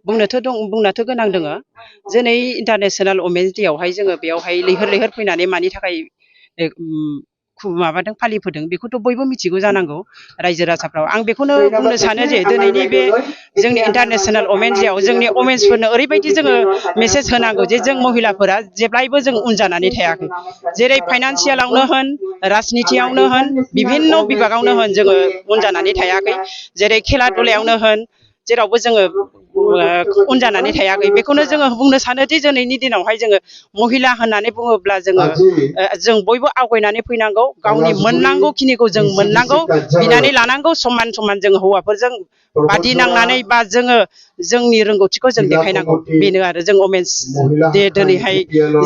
बुंनोथ' गोनां दङ दिनै इन्टारनेशनेल वमेन्स डेआवहाय जोङो बेयावहाय लैहोर लैहोर फैनानै मानि थाखाय माबादों फालिबोदों बेखौथ' बयबो मिथिगौ जानांगौ रायजो राजाफ्राव। आं बेखौनो बुंनो सानो जे दिनैनि बे जोंनि इन्टारनेशनेल वमेन्स डेआव जोंनि वमेन्सफोरनो ओरैबायदि जोङो मेसेज होनांगौ जे जों महिलाफोरा जेब्लायबो जों उन जानानै थायाखै। जेरै फाइनान्सियेलावनो होन राजनितियावनो होन बिभिन्न बिभागावनो होन जोङो उन जानानै थायाखै। जेरै खेला दुलायावनो होन जेरावबो जोङो उन जानानै थायाखै। बेखौनो जोङो बुंनो सानोदि दिनैनि दिनावहाय जोङो महिला होननानै बुङोब्ला जों बयबो आवगायनानै फैनांगौ। गावनि मोननांगौ खिनिखौ जों मोननांगौ बिनानै लानांगौ। समान समान जों हौवाफोरजों बादि नांनानै बा जोङो जोंनि रोंगौथिखौ जों देखायनांगौ। बेनो आरो जों वमेन्स डे दिनैहाय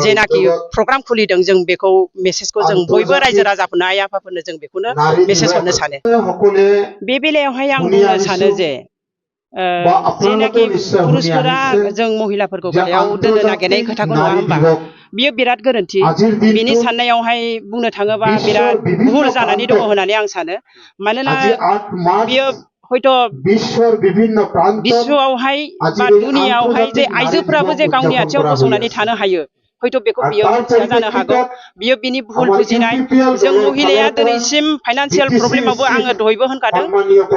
जेनाखि प्रग्राम खुलिदों जों बेखौ मेसेजखौ जों बयबो रायजो राजाफोरनो आइ आफाफोरनो जों बेखौनो मेसेज हरनो सानो। बे बेलायावहाय आं बुंनो सानो जे जेनाखि पुरुषफोरा जों महिलाफोरखौ गाहायाव दोननो नागिरनाय खोथाखौ नङा होमबा बियो बिराद गोरोन्थि। बिनि साननायावहाय बुंनो थाङोबा बिराद भुल जानानै दङ होननानै आं सानो। मानोना बियो हयथ' बिश्वआवहाय बा दुनियाआवहाय जे आइजोफ्राबो जे गावनि आथिङाव गसंनानै थानो हायो हयथ' बेखौ बियो मिथिया जानो हागौ। बियो बिनि भुल बुजिनाय। जों महिलाया दिनैसिम फाइनान्सियेल प्रब्लेमावबो आङो दहायबो होनखादों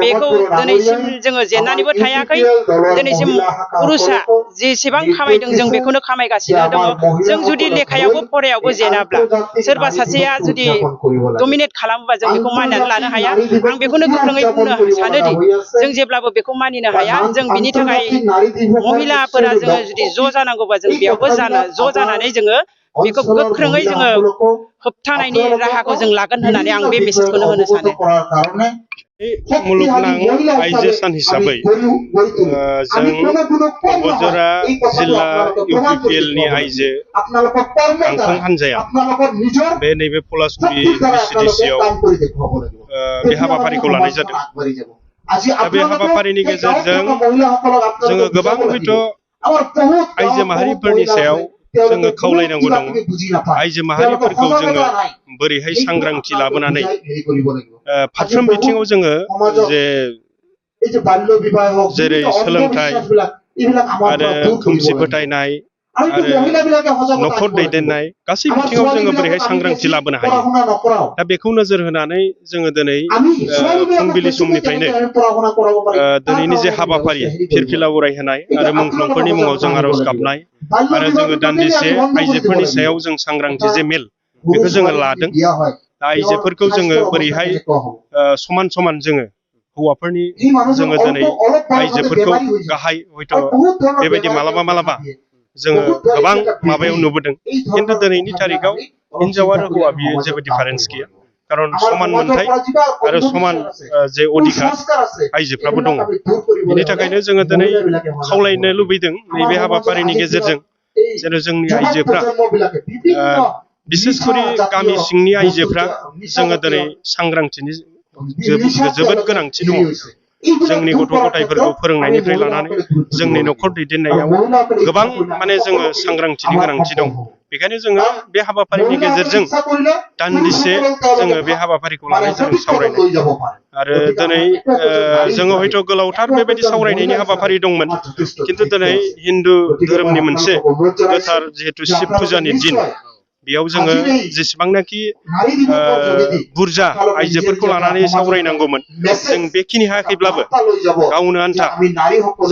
बेखौ दिनैसिम जोङो जेननानैबो थायाखै। दिनैसिम पुरुषआ जेसेबां खामायदों जों बेखौनो खामायगासिनो दङ। जों जुदि लेखायावबो फरायावबो जेनाब्ला सोरबा सासेया जुदि डमिनेट खालामोबा जों बेखौ मानिनानै लानो हाया। आं बेखौनो गोख्रोङै बुंनो सानोदि जों जेब्लाबो बेखौ मानिनो हाया। जों बिनि थाखाय महिलाफोरा जोङो जुदि ज' जानांगौबा जों बेयावबो ज' जानानै जोङो बेखौ गोख्रोङै जोङो होबथानायनि राहाखौ जों लागोन होननानै आं बे मेसेजखौनो होनो सानो। मुलुगनां आइजो सान हिसाबै जों क'क्राझार जिल्ला UPPL नि आइजो गांखं हान्जाया बे नैबे पलासपुरि VCDC आव बे हाबाफारिखौ लानाय जादों। दा बे हाबाफारिनि गेजेरजों जोङो गोबां हयथ' आइजो माहारिफोरनि सायाव जोङो खावलायनांगौ दङ। आइजो माहारिफोरखौ जोङो बोरैहाय सांग्रांथि लाबोनानै फारफ्रोम बिथिङाव जोङो जेरै सोलोंथाइ आरो खोमसि फोथायनाय आरो न'खर दैदेननाय गासै बिथिङाव जोङो बोरैहाय सांग्रांथि लाबोनो हायो। दा बेखौ नोजोर होनानै जोङो दिनै फुंबिलि समनिफ्रायनो दिनैनि जे हाबाफारि फिरफिला उरायहोनाय आरो मुंख्लंफोरनि मुङाव जों आर'ज गाबनाय आरो जोङो दान्दिसे आइजोफोरनि सायाव जों सांग्रांथि जे मेल बेखौ जोङो लादों। दा आइजोफोरखौ जोङो बोरैहाय समान समान जोङो हौवाफोरनि जोङो दिनै आइजोफोरखौ गाहाय हयथ' बेबायदि मालाबा जोङो गोबां माबायाव नुबोदों। खिन्थु दिनैनि थारिखआव हिनजाव आरो हौवा बियो जेबो डिफारेन्स गैया। खारन समान मोनथाय आरो समान जे अधिकार आइजोफ्राबो दङ। बिनि थाखायनो जोङो दिनै खावलायनो लुबैदों नैबे हाबाफारिनि गेजेरजों जेन' जोंनि आइजोफ्रा बिसेसकरि गामि सिंनि आइजोफ्रा जोङो दिनै सांग्रांथिनि जोबोद गोनांथि दङ। जोंनि गथ' गथायफोरखौ फोरोंनायनिफ्राय लानानै जोंनि न'खर दैदेननायाव गोबां माने जोङो सांग्रांथिनि गोनांथि दं। बेखायनो जोङो बे हाबाफारिनि गेजेरजों दान्दिसे जोङो बे हाबाफारिखौ लानाय जादों सावरायनाय। आरो दिनै जोङो हयथ' गोलावथार बेबायदि सावरायनायनि हाबाफारि दंमोन। खिन्थु दिनै हिन्दु धोरोमनि मोनसे गोथार जिहेतु शिब फुजानि दिन बेयाव जोङो जेसेबांनाखि बुरजा आइजोफोरखौ लानानै सावरायनांगौमोन जों बेखिनि हायाखैब्लाबो गावनो आन्था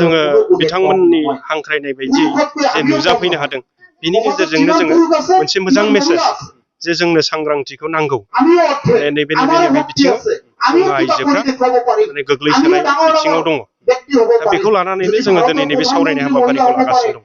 जोङो बिथांमोननि हांख्रायनाय बायदि जे नुजाफैनो हादों। बिनि गेजेरजोंनो जोङो मोनसे मोजां मेसेज जे जोंनो सांग्रांथिखौ नांगौ। नैबे बिथिङाव जोङो आइजोफ्रा माने गोग्लैसोनाय बिथिङाव दङ। दा बेखौ लानानैनो जोङो दिनै नैबे सावरायनाय हाबाफारिखौ लागासिनो दं।